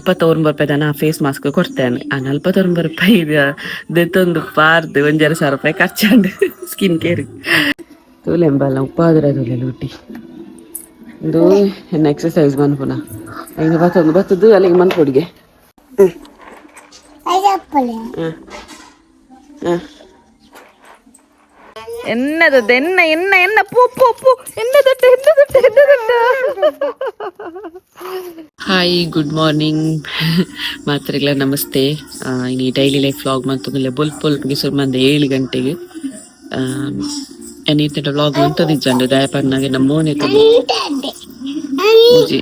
49 ರೂಪಾಯಿ face mask ಕೊಡ್ತೇನೆ. ಆ 49 ರೂಪಾಯಿ ದೆತ್ತೊಂದು ಪಾರ್ದು 1,500 ರೂಪಾಯಿ ಖರ್ಚಾಂಡು ಸ್ಕಿನ್ ಕೇರ್. ತೂಲೆಂಬಲ್ಲ ಉಪ್ಪಾದ್ರ ತೂಲೆ ಲೂಟಿ. ಇಂದು ಎನ್ನ ಎಕ್ಸಸೈಸ್ ಮನ್ಪುನ ಐನ ಬತ್ತೊಂದು ಬತ್ತದು ಅಲ್ಲಿಗೆ ಮನ್ಪೊಡಿಗೆ. ಎನ್ನದದ್ದು ಎನ್ನ ಎನ್ನ ಎನ್ನ ಪೂ ಪೂ ಪೂ ಎನ್ನದಟ್ಟು ಎನ್ನದಟ್ಟು ಎನ್ನದಟ್ಟು. ಹಾಯ್, ಗುಡ್ ಮಾರ್ನಿಂಗ್ ಮಾತ್ರೆಗಳ, ನಮಸ್ತೆ. ಇನಿ ಡೈಲಿ ಲೈಫ್ ವ್ಲಾಗ್ ಮಂತೊಂದುಲ್ಲೆ. ಬೊಲ್ಪು ಬೊಲ್ಪುಗೆ ಸುರು ಮಂದೆ 7 ಗಂಟೆಗೆ. ಎನ್ನ ವ್ಲಾಗ್ ಮಂತೊಂದಿಜ್ಜಂಡು ದಾಯ ಪನ್ನಾಗ ನಮ್ಮ ಮೋನೆ ಮೂಜಿ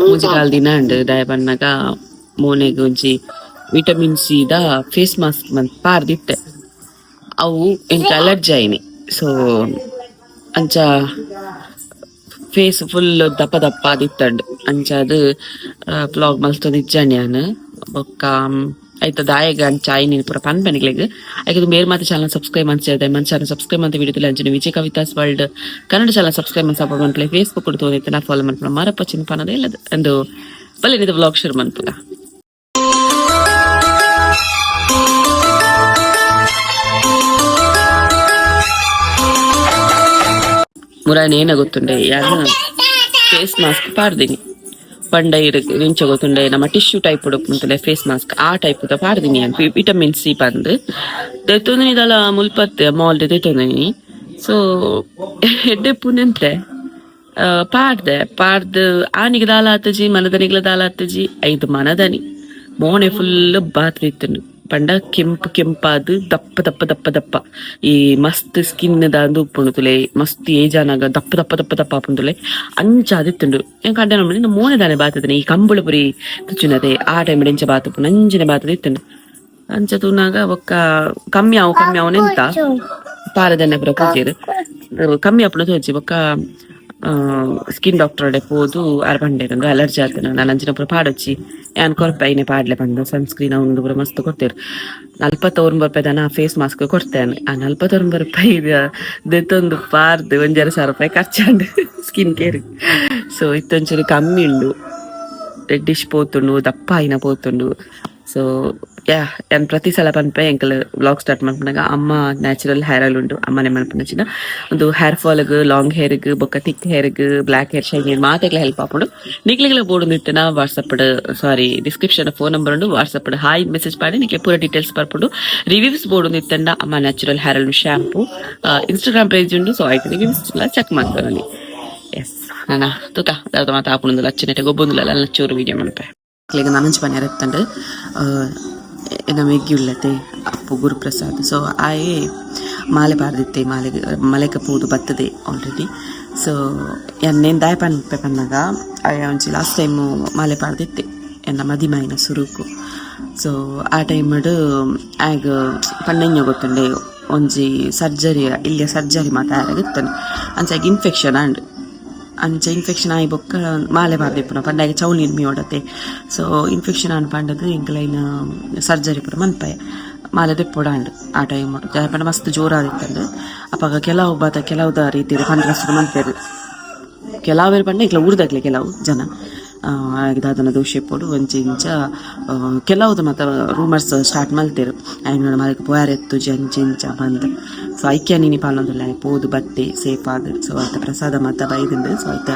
ಮೂಜಿ ಕಾಲ್ ದಿನ ಉಂಡು. ದಾಯ ಪನ್ನಾಗ ಮೋನೆಗ್ ಒಂಜಿ vitamin C the face mask ಮಂತ್ ಪಾರ್ದಿತ್ತೆ. ಅವು ಎಂಕ್ ಅಲರ್ಜಿ ಆಯಿನಿ. ಸೊ ಅಂಚ ಫೇಸ್ ಫುಲ್ ದಪ್ಪ ದಪ್ಪ ಆದಿತ್ತಂಡ್. ಅಂಚಾದ್ ವ್ಲಾಗ್ ಮಲ್ತೊಂದಿಜ್ಜಂಡ್ ಯಾನ್. ಬೊಕ್ಕ ಐತ ದಾಯೆಗ್ ಅಂಚ ಆಯಿನಿ ಪೂರ ಪನ್ಪೆ ನಿಕ್ಲೆಗ್. ಐಕ್ ಮೇರ್ ಮಾತ ಚಾನಲ್ ಸಬ್ಸ್ಕ್ರೈಬ್ ಮಂತ್ ಮನ್ ಚಾನಲ್ ಸಬ್ಸ್ಕ್ರೈಬ್ ಮಂತ್ ವಿಡಿಯೋ ಅಂಚನೆ Vijay Kavitha's world Kannada channel subscribe ಮಂತ್ ಸಪೋರ್ಟ್ ಮನ್ಪುಲೆ. ಫೇಸ್ಬುಕ್ ತೋನಿತ್ತೆ ಫಾಲೋ ಮನ್ಪುನ ಮರಪಚ್ಚಿನ ಪನದ ಇಲ್ಲ ಅಂದು. ಬಲ್ಲೆ ನಿದ ವ್ಲಾಗ್ ಶುರು ಮನ್ಪುಗ. ಮುರಾನಿ ಏನ ಗೊತ್ತುಂಡೆ, ಯಾರು ಫೇಸ್ ಮಾಸ್ಕ್ ಪಾಡ್ದಿನಿ ಪಂಡ ಇರು ಎಂಚ ಗೊತ್ತುಂಡೆ, ನಮ್ಮ ಟಿಶ್ಯೂ ಟೈಪ್ ಉಂಟುಲೆ ಫೇಸ್ ಮಾಸ್ಕ್, ಆ ಟೈಪ್ ದ ಪಾಡ್ದಿನಿ ವಿಟಮಿನ್ ಸಿ ಪಂದ್. ದೆತ್ತೊಂದಿನಿ ದಾಲ ಮುಲ್ಪತ್ತೆ ಮಾಲ್ ದೆತ್ತೊಂದಿನಿ. ಸೊ ಎಡ್ಡೆ ಪುನೆಂತೆ ಪಾಡ್ದೆ. ಪಾಡ್ದು ಆನಿಗೆ ದಾಲ ಆತಜಿ, ಮನದನಿಗ್ಲ ದಾಲ ಆತಜಿ. ಐದು ಮನದನಿ ಮೋನೆ ಫುಲ್ ಬಾತ್ ಇತ್ತುಂಡು. ಪಂಡ ಕೆಂಪು ಕೆಂಪಾದ್ ದಪ್ಪ ದಪ್ಪ ದಪ್ಪ ದಪ್ಪ, ಈ ಮಸ್ತ್ ಸ್ಕಿನ್ ದಾಂದು ಉಪ್ಪುಂಡು ತುಲೆ, ಮಸ್ತ್ ಏಜ್ ಆನಾಗ ದಪ್ಪ ದಪ್ಪ ದಪ್ಪ ದಪ್ಪ ಆಪುಂಡು ಅಂಚ ಆದಿತ್ತುಂಡು. ಎಂಕ್ ಅಡ್ಡ ನಮ್ಮ ಮೋನೆ ದಾನೆ ಬಾತದನೆ, ಈ ಕಂಬಳ ಪುರಿ ತುಚ್ಚುನತೆ ಆ ಟೈಮ್ ಎಂಚ ಬಾತುಪ್ಪುಂಡು ಅಂಚನೆ ಬಾತದ ಇತ್ತುಂಡು. ಅಂಚ ತೂನಾಗ ಬೊಕ್ಕ ಕಮ್ಮಿ ಆವು ಕಮ್ಮಿ ಆವು ಎಂತ ಪಾರದೆಣ್ಣೆ ಪೂರ ಪೂಜೆರ್, ಕಮ್ಮಿ ಆಪುನ ತೋಜಿ. ಬೊಕ್ಕ ಸ್ಕಿನ್ ಡಾಕ್ಟರ್ ಅಡೆ ಪೋದು ಆರ್ ಪಂಡೇರ್ ಉಂದು ಅಲರ್ಜಿ ಆತನ, ನಾನು ಅಂಚಿನ ಪೂರ ಪಾಡೊಚ್ಚಿ, ಯಾನ್ ಕೊರ್ಪೆ ಐನೆ ಪಾಡ್ಲೆ ಪಂದ್. ಸನ್ಸ್ಕ್ರೀನ್ ಉಂದು ಪೂರ ಮಸ್ತ್ ಕೊಡ್ತೇರು. 49 ರೂಪಾಯಿ ನಾ ಫೇಸ್ ಮಾಸ್ಕ್ ಕೊಡ್ತೇನೆ. ಆ 49 ರೂಪಾಯಿ ದೆತ್ತೊಂದು ಪಾರ್ದು 1,500 ರೂಪಾಯಿ ಖರ್ಚಾಂಡು ಸ್ಕಿನ್ ಕೇರ್. ಸೊ ಇತ್ತೊಂಚೂರು ಕಮ್ಮಿ ಉಂಡು, ರೆಡ್ಡಿಶ್ ಪೋತುಂಡು, ದಪ್ಪ ಆಯಿನ ಪೋತುಂಡು. ಸೊ ಯಾ, ಯಾನ್ ಪ್ರತಿ ಸಲ ಪನ್ಪೆ, ಎಂಕಲ್ ವ್ಲಾಗ್ ಸ್ಟಾರ್ಟ್ ಮನ್ಪುನಗ ಅಮ್ಮ ನ್ಯಾಚುರಲ್ ಹೇರ್ ಆಯಿಲ್ ಉಂಡು, ಅಮ್ಮನೆ ಮನ್ಪುನಚಿನ ಒಂದು ಹೇರ್ ಫಾಲ್ಗ್, ಲಾಂಗ್ ಹೇರ್ಗ್, ಬೊಕ್ಕ ಥಿಕ್ ಹೇರ್ಗ್, ಬ್ಲಾಕ್ ಹೇರ್, ಶೈನಿ ಮಾತೆಗ್ಲ ಹೆಲ್ಪ್ ಆಪುಂಡು. ನಿಕ್ಲೆಗ್ಲ ಬೋಡು ಇತ್ತಿನ WhatsApp, sorry, description phone number ಉಂಡು. ವಾಟ್ಸಪ್ ಹಾಯ್ ಮೆಸೇಜ್ ಪಾಡಿ ನಿಕ್ಲೆ ಪೂರ ಡೀಟೇಲ್ಸ್ ಬರ್ಪುಂಡು. ರಿವ್ಯೂಸ್ ಬೋಡು ಇತ್ತಂಡ ಅಮ್ಮ natural hair oil shampoo Instagram page ಉಂಡು. ಸೊ ಆಯ್ತು, ರಿವ್ಯೂಸ್ ಚೆಕ್ ಮಾಡ್ತಾರೆ. ಎಸ್, ನಾನ ತೂಕ ದಾದ ಮಾತ ಆಪುಂಡು. ಲಚ್ಚನೆಟೆ ಗೊಬ್ಬೊಂದುಲ್ಲ, ಚೂರು ವಿಡಿಯೋ ಮನ್ಪೆ. ಈಗ ನನಂಚ ಪನ್ಯರ ಇತ್ತಂಡು ಎನ್ನ ಮೆಗ್ಗಿ ಉಳ್ಳತೆ ಅಪ್ಪು ಗುರುಪ್ರಸಾದ್. ಸೊ ಆಯೆ ಮಾಲೆ ಪಾರ್ದಿತ್ತೆ, ಮಾಲೆ ಮಲೆಕ ಪೋದು ಬತ್ತದೆ ಆಲ್ರೆಡಿ. ಸೊ ಎನ್ನೇನು ದಾಯ ಪನ್ಪೆ ಪನ್ನಗ, ಆಯೆ ಒಂಜಿ ಲಾಸ್ಟ್ ಟೈಮು ಮಾಲೆ ಪಾರ್ದಿತ್ತೆ ಎನ್ನ ಮದಿಮಾಯಿನ ಸುರುಕು. ಸೊ ಆ ಟೈಮ್ಡ್ ಆಗ ಪಂಡೆಂಜ ಗೊತ್ತುಂಡೆ, ಒಂಜಿ ಸರ್ಜರಿ ಇಲ್ಲಿಯ ಸರ್ಜರಿ ಮಾತ ಆರಾಗ ಇತ್ತನು. ಅಂಚಾಗಿ ಇನ್ಫೆಕ್ಷನ್ ಆಂಡ್. ಅಂಚ ಇನ್ಫೆಕ್ಷನ್ ಆಯಿ ಬೊಕ್ಕ ಮಾಲೆ ಪಾರ್ದಿಪ್ಪುನ ಪಂಡಾಗ ಚೌಲಿ ಓಡತೆ. ಸೊ ಇನ್ಫೆಕ್ಷನ್ ಆನ್ ಪಂಡದು ಎಂಕಲೈನ ಸರ್ಜರಿ ಪೂರ ಮನ್ಪಾಯ, ಮಾಲೆ ದೆಪ್ಪೊಡಾಂಡ್ ಆ ಟೈಮ್ ಪಂಡ ಮಸ್ತ್ ಜೋರಾದಿತ್ತಂಡು. ಅಪಗ ಕೆಲವು ಬಾತ ಕೆಲವುದ ರೀತಿಯ ಪಂಡ ಮನ್ಪೇರು. ಕೆಲವೇರು ಪಂಡ ಇಕ್ಲ ಊರ್ದಾಗ್ಲೆ ಕೆಲವು ಜನ ದಾದನ ದೋಷ ಇಪ್ಪೊಡು ಒಂಜಿ ಇಂಚ ಕೆಲವುದ ಮಾತ ರೂಮರ್ಸ್ ಸ್ಟಾರ್ಟ್ ಮಲ್ತೇರು, ಐನೋಡ ಮಲ್ಕ್ ಪೋಯಾರೆ ಎತ್ತುಜಿ ಅಂಚ ಇಂಚ ಪಂದ್. ಸೊ ಐಕ್ಯ ನೀನಿ ಪಾಲೊಂದುಲ್ಲ, ಪೋದು ಬತ್ತೆ ಸೇಫ್ ಆದ್. ಸೊ ಐತ ಪ್ರಸಾದ ಮಾತ ಬೈದುಂಡು. ಸೊ ಐತ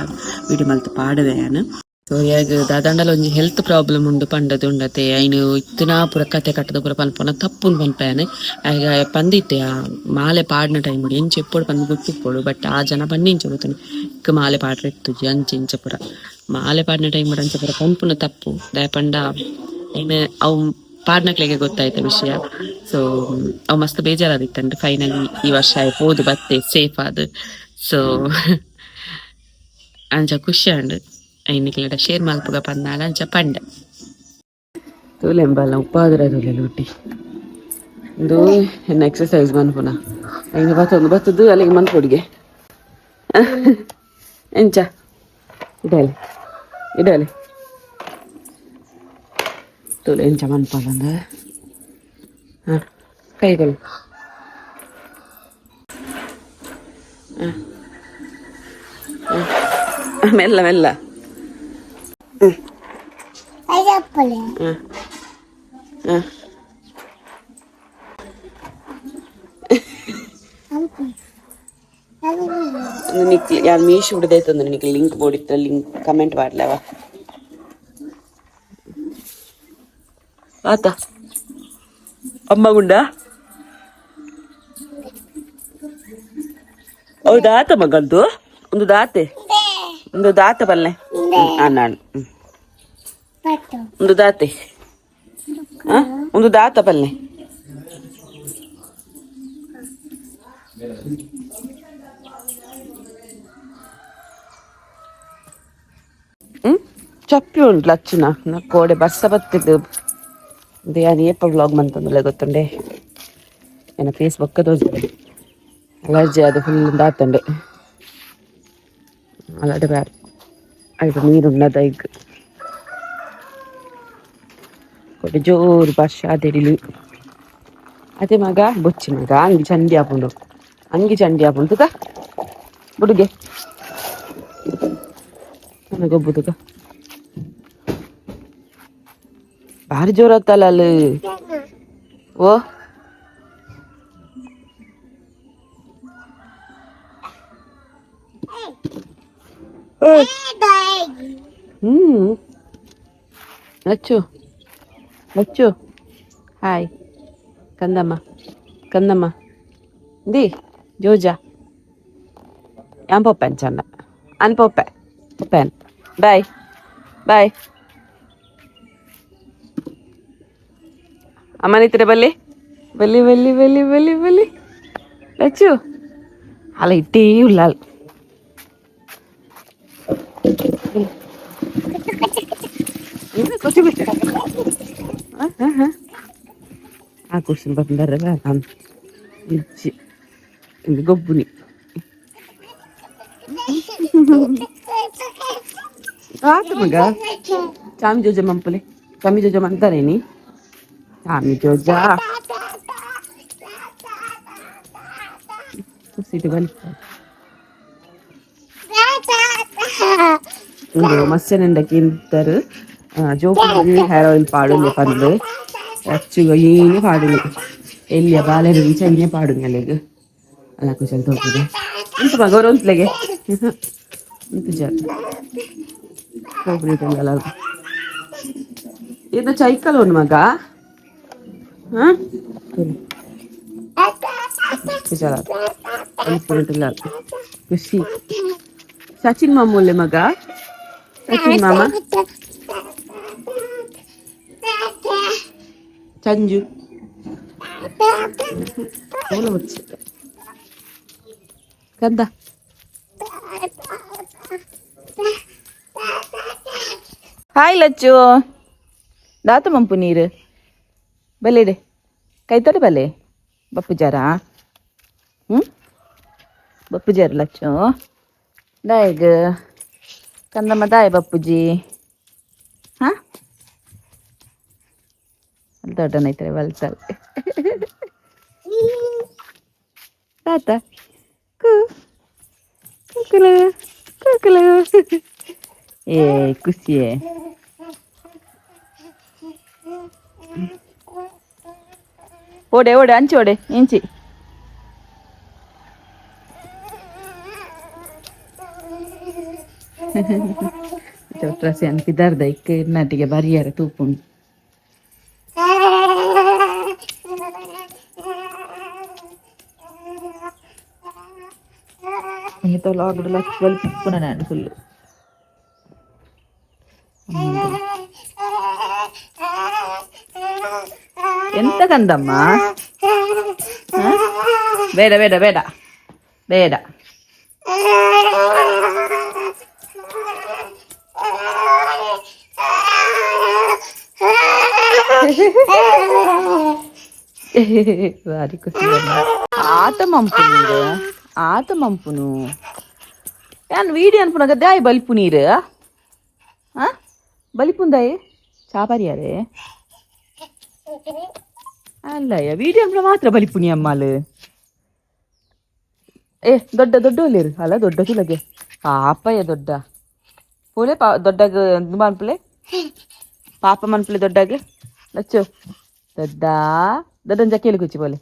ವಿಡಿಯೋ ಮಲ್ತ್ ಪಾಡುವೆ ಯಾನ್. ಸೊ ಯಾಗ ದಾದಾಂಡಲ ಒಂಜಿ ಹೆಲ್ತ್ ಪ್ರಾಬ್ಲಮ್ ಉಂಡು ಪಂಡದು ಉಂಡತೆ, ಐನು ಇತ್ತಿನ ಪೂರ ಕತೆ ಕಟ್ಟದ ಪೂರ ಪನ್ಪುನ ತಪ್ಪುನ್ ಪನ್ಪೇನೆ. ಆಗ ಪಂದಿತ್ತೆ ಆ ಮಾಲೆ ಪಾಡಿನ ಟೈಮ್ ಎಂಚ ಎಪ್ಪೊಡು ಪಂದ್ ಗೊತ್ತಿಪ್ಪೊಡು. ಬಟ್ ಆ ಜನ ಪನ್ನಿಂಚ ಗೊತ್ತುಂಡು ಇಕ್ ಮಾಲೆ ಪಾಡ್ರೆ ಇತ್ತುಜಿ ಅಂಚ ಇಂಚ ಪೂರ. ಮಾಲೆ ಪಾಡಿನ ಟೈಮ್ ಅಂಚ ಪೂರ ಪನ್ಪುನ ತಪ್ಪು. ದಾಯ ಪಂಡ ಐನ್ ಅವು ಪಾಡ್ನಕ್ಲೆಗೆ ಗೊತ್ತಾಯ್ತ ವಿಷಯ. ಸೊ ಅವು ಮಸ್ತ್ ಬೇಜಾರಾದಿತ್ತಂಡು. ಫೈನಲಿ ಈ ವರ್ಷ ಪೋದು ಬತ್ತೆ ಸೇಫ್ ಆದ್. ಸೊ ಅಂಚ ಖುಷಿ ಆಂಡ್. ಐನಿಕ್ಲೆಡ ಶೇರ್ ಮಲ್ಪುಗ ಪಂದಾಳ ಅಂಚ ಪಂಡೆ. ತೂಲೆಂಬಲ್ಲ ಉಪ್ಪಾದ್ರ ತೂಲೆ ಲೂಟಿ. ಇಂದು ಎನ್ನ ಎಕ್ಸಸೈಸ್ ಮನ್ಪುನ ಐನ ಬತ್ತೊಂದು ಬತ್ತದು ಅಲ್ಲಿಗೆ ಮನ್ಪೊಡಿಗೆ ಎಂಚ ಇಡಲಿ ಇಡಲಿ ತೂಲೆ ಎಂಚ ಮನ್ಪಲ್ಲಂದ. ಹಾಂ, ಕೈಗಳು ಹಾಂ ಮೆಲ್ಲ ಮೆಲ್ಲ. ಹಾಂ ಹಾಂ ನಿಕ್ ಯಾರು ಮೀಶ್ ಬಿಡದೈತಂದ್ರೆ ನಿಕ್ ಲಿಂಕ್ ಬೋಡಿತ್ತ ಲಿಂಕ್ ಕಮೆಂಟ್ ಮಾಡ್ಲವ ಆತ ಅಮ್ಮ ಗುಂಡ ಹೌದು ದಾತ ಮಗಂದು ಒಂದು ದಾತೆ ಒಂದು ದಾತ ಬಲ್ಲೆ ನಾನು ಒಂದು ದಾತೆ ಒಂದು ದಾತ ಬಲ್ಲೆ ಚಪ್ಪಿ ಉಂಟು ಲಚ್ಚುನ ಕೋಡೆ ಬರ್ಸ ಬತ್ತಿದ್ದು ಯಾನು ಏಪ ವ್ಲಾಗ್ ಮಂತಂದುಲ್ಲ ಗೊತ್ತುಂಡೆ ಏನ ಫೇಸ್ ಬೊಕ್ಕ ತೋಜುಂಡೆ ಅಲರ್ಜಿ ಅದು ಫುಲ್ ದಾತುಂಡೆ ಅಲಡೆ ಬ್ಯಾಡ ಐತ ನೀರುಣ್ಣದ ಐಕ್ ಕೋಡೆ ಜೋರು ವರ್ಷ ಅದಿಡಿಲಿ ಅದೇ ಮಗ ಬೊಚ್ಚಿ ಮಗ ಅಂಗಿ ಚಂಡಿ ಆಪುಂಡು ಅಂಗಿ ಚಂಡಿ ಆಪುಂಡು ತುಕ ಬುಡುಗೆ ನನಗೊಬ್ಬು ತುಕ ಭಾರಿ ಜೋರು ಆತಲ್ಲ ಅಲ್ಲಿ ಓ ಲಚ್ಚು ಲಚ್ಚು ಹಾಯ್ ಕಂದಮ್ಮ ಕಂದಮ್ಮ the ಜೋಜಾ ಯಾನ್ ಪೊಪ್ಪೆನ್ ಚಂದ ಅನ್ ಪೊಪ್ಪೆ ಪೊಪ್ಪೆನ್ ಬಾಯ್ ಬಾಯ್ ಅಮ್ಮನಿತ್ರೆ ಬಲ್ಲಿ ಬಲ್ಲಿ ಬಲ್ಲಿ ಬಲ್ಲಿ ಬಲ್ಲಿ ಬಲ್ಲಿ ಲಚ್ಚು ಅಲ್ಲ ಇಟ್ಟೇ ಉಳ್ಳಾಲ್ ಆ ಕ್ವಶನ್ ಬಂದರೆ ಇಜ್ಜಿ ಗೊಬ್ಬುನಿ ಆತ ಮಗ ಚಾಮಿ ಜೋಜ ಮಂಪಲೆ ಚಾಮಿ ಜೋಜ ಮಂತಾರೇನಿ ಚಾಮಿ ಜೋಜ ಸೀಟು ಬನ್ನಿ ಮಸ್ಸೆನೆಂಡಕ್ಕೆ ಜೋಕುಲು ಹೇರ್ ಆಯಿಲ್ ಪಾಡುಂದೆ ಪಂದ್ ಅಚ್ಚುಗ ಏನು ಪಾಡುನಿ ಎಲ್ಲಿಯ ಬಾಲೆರ್ ಇಂಚ ಪಾಡುನಿ ಅಲೆಗ್ ಅಲ್ಲ ಕುಶಲ್ ತೋಪುದೆ ಉಂಟು ಮಗ ಉಂತ್ಲೆಗೆ ಉಂಟು ಜ ಹೋಗ್ರಿ ಇದು ಚೈಕಲ್ ಉಂಡು ಮಗ ಹಾಂ ಖುಷಿ ಸಚಿನ್ ಮಾಮೂಲೆ ಮಗ ಸಚಿನ್ ಮಾಮ ಚಂಜು ಕಂದ ಹಾಯ್ ಲಚ್ಚು ದಾತ ಮಂಪು ನೀರು ಬಲ್ಲೆಡೆ ಕೈತೋಟ ಬಲ್ಲೆ ಬಪ್ಪುಜಾರ ಹ್ಞೂ ಬಪ್ಪುಜಾರ ಲಚ್ಚು ದಾಯಗ ಕಂದಮ್ಮ ದಾಯ ಬಪ್ಪುಜಿ ಹಾಂ ದೊಡ್ಡನೈತ್ರೆ ಬಲ್ತಲ್ ತಾತ ಕು ಕುಕುಲು ಕುಕುಲು ಏ ಖುಷಿಯೇ ಓಡೆ ಓಡೆ ಅಂಚಿ ಓಡೆ ಇಂಚಿ ಚೌಟ್ರಾಸಿ ಅನ್ಪಿದಾರ್ದ ಇಕ್ಕ ಇರ್ನಾಟಿಗೆ ಬರಿಯಾರ ತೂಪುಂಡು ಲಾಗ್ಡ್ ಲಕ್ಷ ಬಲ್ಪುನ ನಾನು ಫುಲ್ಲು ಎಂತ ಕಂದಮ್ಮ ಬೇಡ ಬೇಡ ಬೇಡ ಬೇಡ ಭಾರಿ ಖುಷಿ ಆತ ಮಂಪು ನೀರು ಆತ ಮಂಪುನು ಯಾನ್ ವೀಡಿಯೋ ಅನ್ಪುನಾಗ ದಾಯ್ ಬಲಿಪು ನೀರು ಆ ಬಲಿಪುಂದಾಯೆ ಚಾಬಾರಿಯಾರೆ ಅಲ್ಲಯ್ಯ ವೀಡಿಯೋ ಅನ್ಪುನ ಮಾತ್ರ ಬಲಿಪುನಿ ಅಮ್ಮಾಲು ಏ ದೊಡ್ಡ ದೊಡ್ಡ ಒಲ್ಲೇರು ಅಲ್ಲ ದೊಡ್ಡ ತುಲಗೆ ಪಾಪಯ್ಯ ದೊಡ್ಡ ಪೋಲೆ ಪಾ ದೊಡ್ಡ ಅನ್ಪುಲೆ ಪಾಪ ಮನ್ಪುಲೆ ದೊಡ್ಡಾಗ ಲಚ್ಚು ದೊಡ್ಡ ದೊಡ್ಡ ಜಕ್ಕಿಯಲ್ಲಿ ಕುಚ್ಚಿ ಬೋಲೆ.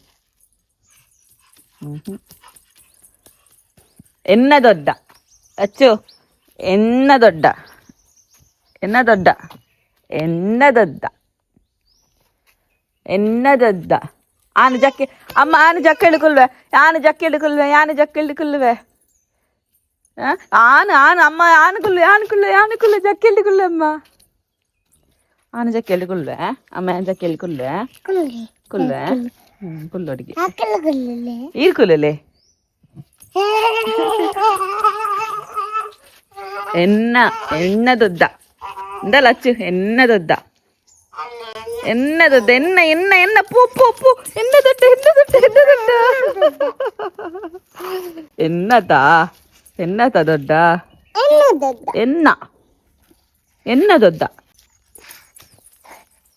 ಎನ್ನ ದೊಡ್ಡ ಅಚ್ಚು, ಎನ್ನ ದೊಡ್ಡ, ಎನ್ನ ದೊಡ್ಡ, ಎನ್ನ ದೊಡ್ಡ, ಎನ್ನ ದೊಡ್ಡ. ಆನು ಜಕ್ಕೆ ಅಮ್ಮ, ಆನು ಜಕ್ಕ ಹಿಡ್ಕೊಲ್ವೆ, ಆನು ಜಕ್ಕ ಹಿಡ್ಕೊಲ್ವೆ, ಯಾನು ಜಕ್ಕ ಹಿಡ್ಕೊಲ್ವೆ. ಆನು ಆನು ಅಮ್ಮ ಆನು ಕುಲ್ಲೆ, ಆನು ಕುಲ್ಲೆ, ಆನು ಕುಲ್ಲೆ, ಜಕ್ಕ ಹಿಡ್ಕೊಲ್ಲೆ ಅಮ್ಮ. ಆನು ಜಕ್ಕ ಹಿಡ್ಕೊಲ್ವೆ ಅಮ್ಮ, ಆನು ಜಕ್ಕ ಹಿಡ್ಕೊಲ್ವೆ, ಕುಲ್ವೆ ಕುಲ್ಲೊಡಿಗೆ ಈರ್ ಕುಲ್ಲಲೆ. ಎನ್ನ ಎನ್ನ ದೊಡ್ಡ ಇಂದ ಲಚ್ಚು, ಎನ್ನ ದೊಡ್ಡ, ಎನ್ನ ದೊಡ್ಡ, ಎನ್ನ ಎನ್ನ ಎನ್ನ ಪೂ ಪೂ ಪೂ, ಎನ್ನ ದೊಡ್ಡ, ಎನ್ನ ದೊಡ್ಡ, ಎನ್ನ ದೊಡ್ಡ, ಎನ್ನತಾ, ಎನ್ನತ ದೊಡ್ಡ, ಎನ್ನ ಎನ್ನ ದೊಡ್ಡ,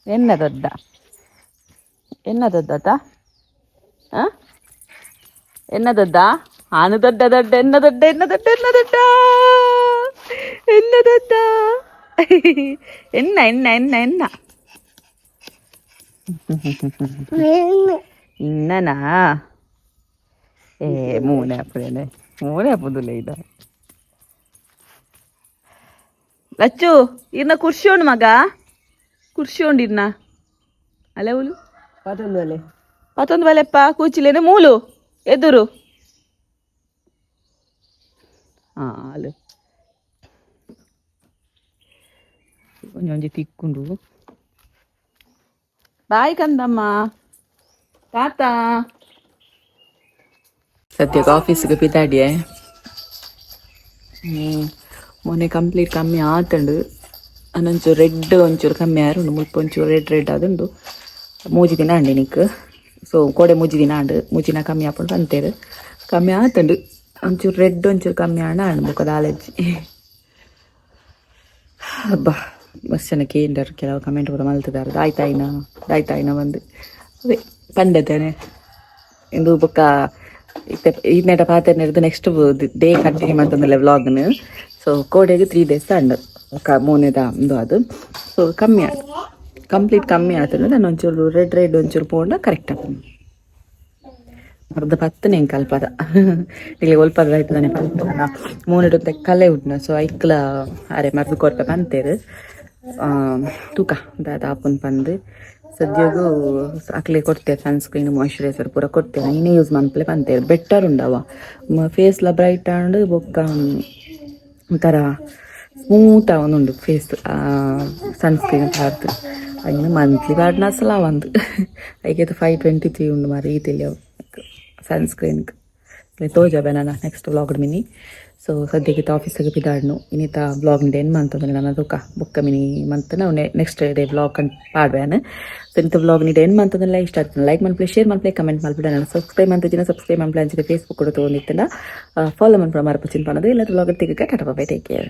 ಎನ್ನ ದೊಡ್ಡ, ಎನ್ನ ದೊಡ್ಡತ, ಎನ್ನ ದೊಡ್ಡ, ಆನು ದೊಡ್ಡ ದೊಡ್ಡ, ಎನ್ನ ದೊಡ್ಡ, ಎನ್ನ ದೊಡ್ಡ, ಎನ್ನ ದೊಡ್ಡ, ಎನ್ನ ದೊಡ್ಡ, ಎನ್ನ ಎನ್ನ ಎನ್ನ ಎನ್ನ ಇನ್ನನಾ. ಏ ಮೂನೆ ಅಪ್ಪುದೇನೆ, ಮೂನೆ ಅಪ್ಪುದಿಲ್ಲ ಇದ. ಲಚ್ಚು ಇರ್ನ ಕುರ್ಚಿ ಉಂಡು ಮಗ, ಕುರ್ಚಿ ಉಂಡು ಇರ್ನ. ಅಲೆ ಉಲು ಪತೊಂದು ಬಲೆ, ಪತ್ತೊಂದು ಬಲೆಪ್ಪ ಕೂಚಿಲೇನೆ ಮೂಲು ಎದುರು. ಹಾಲು ಒಂಜೊಂಜಿ ತಿಕ್ಕೊಂಡು. ಬಾಯ್ ಕಂದಮ್ಮ, ತಾತ. ಸದ್ಯಕ್ಕೆ ಆಫೀಸ್ಗೆ ಪಿದಾಡಿಯೆ. ಮೊನ್ನೆ ಕಂಪ್ಲೀಟ್ ಕಮ್ಮಿ ಆತಂಡು. ಅನ್ನೊಂಚೂರು ರೆಡ್ ಒಂಚೂರು ಕಮ್ಮಿ ಆರುಂಡು, ಮುಲ್ಪ ಒಂಚೂರು ರೆಡ್ ರೆಡ್ ಆದುಂಡು. ಮೂಜಿ ದಿನ ಅಂಡಿ ನಿಕ್. ಸೊ ಕೋಡೆ ಮೂಜಿ ದಿನ ಆಂಡು, ಮೂಜಿನ ಕಮ್ಮಿ ಆಪುಂಡು ಅಂತೇರು. ಕಮ್ಮಿ ಆತಂಡು, ಒಂಚೂರು ರೆಡ್ ಒಂಚೂರು ಕಮ್ಮಿ ಆಂಡ ಆಂಡು ಬೊಕ ದಾಲಜ್ಜಿ. ಅಬ್ಬಾ, ಮಸ್ತ್ ಜನ ಕೇಂಡರ್, ಕೆಲವು ಕಮೆಂಟ್ ಕೂಡ ಮಲ್ತದಾರ, ದಾಯ್ತಾಯಿನ ದಾಯ್ತಾಯಿನ ಬಂದು. ಅದೇ ಪಂಡತೇನೆ ಇಂದು. ಬೊಕ್ಕ ಇತ್ತೆ ಈ ಪಾತೆರ್ನೆರ್ದು next day continue ಮಂತೊಂದುಲ್ಲೆ ವ್ಲಾಗ್ನು. So ಕೋಡೆಗ್ 3 days ಅಂಡ್ ಬೊಕ್ಕ ಮೋನೆದ ಉಂದು ಅದು. ಸೊ ಕಮ್ಮಿ ಆಯ್ತು, ಕಂಪ್ಲೀಟ್ ಕಮ್ಮಿ ಆತಂದ್ರೆ ನಾನು ಒಂಚೂರು ರೆಡ್ ರೆಡ್ ಒಂಚೂರು ಪೋಂಡ ಕರೆಕ್ಟ್ ಆಪುಂಡು. ಅರ್ಧ ಪತ್ತನೆ ಎಂಕ್ ಅಲ್ಪದ ಇಲ್ಲಿ ಒಲ್ಪದ ಆಯ್ತದಾನೆ ಪಲ್ಪದ ಮೋನೆಡ್ ಕಲೆ ಉಡ್ನ. ಸೊ ಐಕ್ಲ ಅರೆ ಮರ್ದು ಕೊರ್ಪೆ ಪಂತೇರು, ತೂಕ ದಾದ ಆಪುನ್ ಪಂದ್. ಸದ್ಯಗು ಅಕ್ಲೆ ಕೊಡ್ತೇವೆ ಸನ್ಸ್ಕ್ರೀನ್, ಮಾಯ್ಶ್ಚರೈಸರ್ ಪೂರ ಕೊಡ್ತೇವೆ. ಐನೇ ಯೂಸ್ ಮನ್ಪಲೆ ಪಂತೇರು, ಬೆಟರ್ ಉಂಡವ. ಫೇಸ್ಲ ಬ್ರೈಟ್ ಆಂಡ್ ಬೊಕ್ಕ ಒಂಥರ ಸ್ಮೂತ್ ಆವೊಂದುಂಡು ಫೇಸ್ ಸನ್ಸ್ಕ್ರೀನ್ ಪಾಡ್ದು. ಐನು ಮಂತ್ಲಿ ಪಾಡ್ನ ಅಸಲ ಆವಂದು. ಐಕೆ 523 ಉಂಡು ಮಾರಿ ಈ ತಿಳಿಯವು ಸನ್ಸ್ಕ್ರೀನ್ ತೋಜಾಬೆ ನಾನು next vlog mini. So ಸದ್ಯಕ್ಕೆ ಆಫೀಸಿಗೆ ಪಿದಾಡ್ನು. ಇನ್ನಿತ ವ್ಲಾಗ್ ಏನು ಮಂತಂದ್ರೆ ನನ್ನ ತೂಕ ಬೊಕ್ಕ ಮಿನಿ ಮಂತ್ ನಾವು next day vlog ಕಣ್ ಪಾಡ್ವೇನು. ಸೊ ಇಂಥ ವ್ಲಾಗ್ ನೀಡು ಏನು ಮಂತಂದ್ರೆ ಇಷ್ಟ ಆಗ್ತದೆ ಲೈಕ್ ಮನ್ಪ್ಲೆ, ಶೇರ್ ಮನ್ಪ್ಲೆ, ಕಮೆಂಟ್ ಮಲ್ಪಡೆ. ನಾನು ಸಬ್ಸ್ಕ್ರೈಬ್ ಅಂತ ಜಿನ ಸಬ್ಸ್ಕ್ರೈಬ್ ಮನ್ಪ್ಲೆ. ಅಂಚಿನ ಫೇಸ್ಬುಕ್ ಕೂಡ ತೊಗೊಂಡಿತ್ತಲ್ಲ, ಫಾಲೋ ಮನ್ಪುಡ ಮರಪು ಚಿಂತ ಅನ್ನೋದು ಇಲ್ಲ. ವ್ಲಾಗ್ ತೆಗೆ. Tata, bye, take care.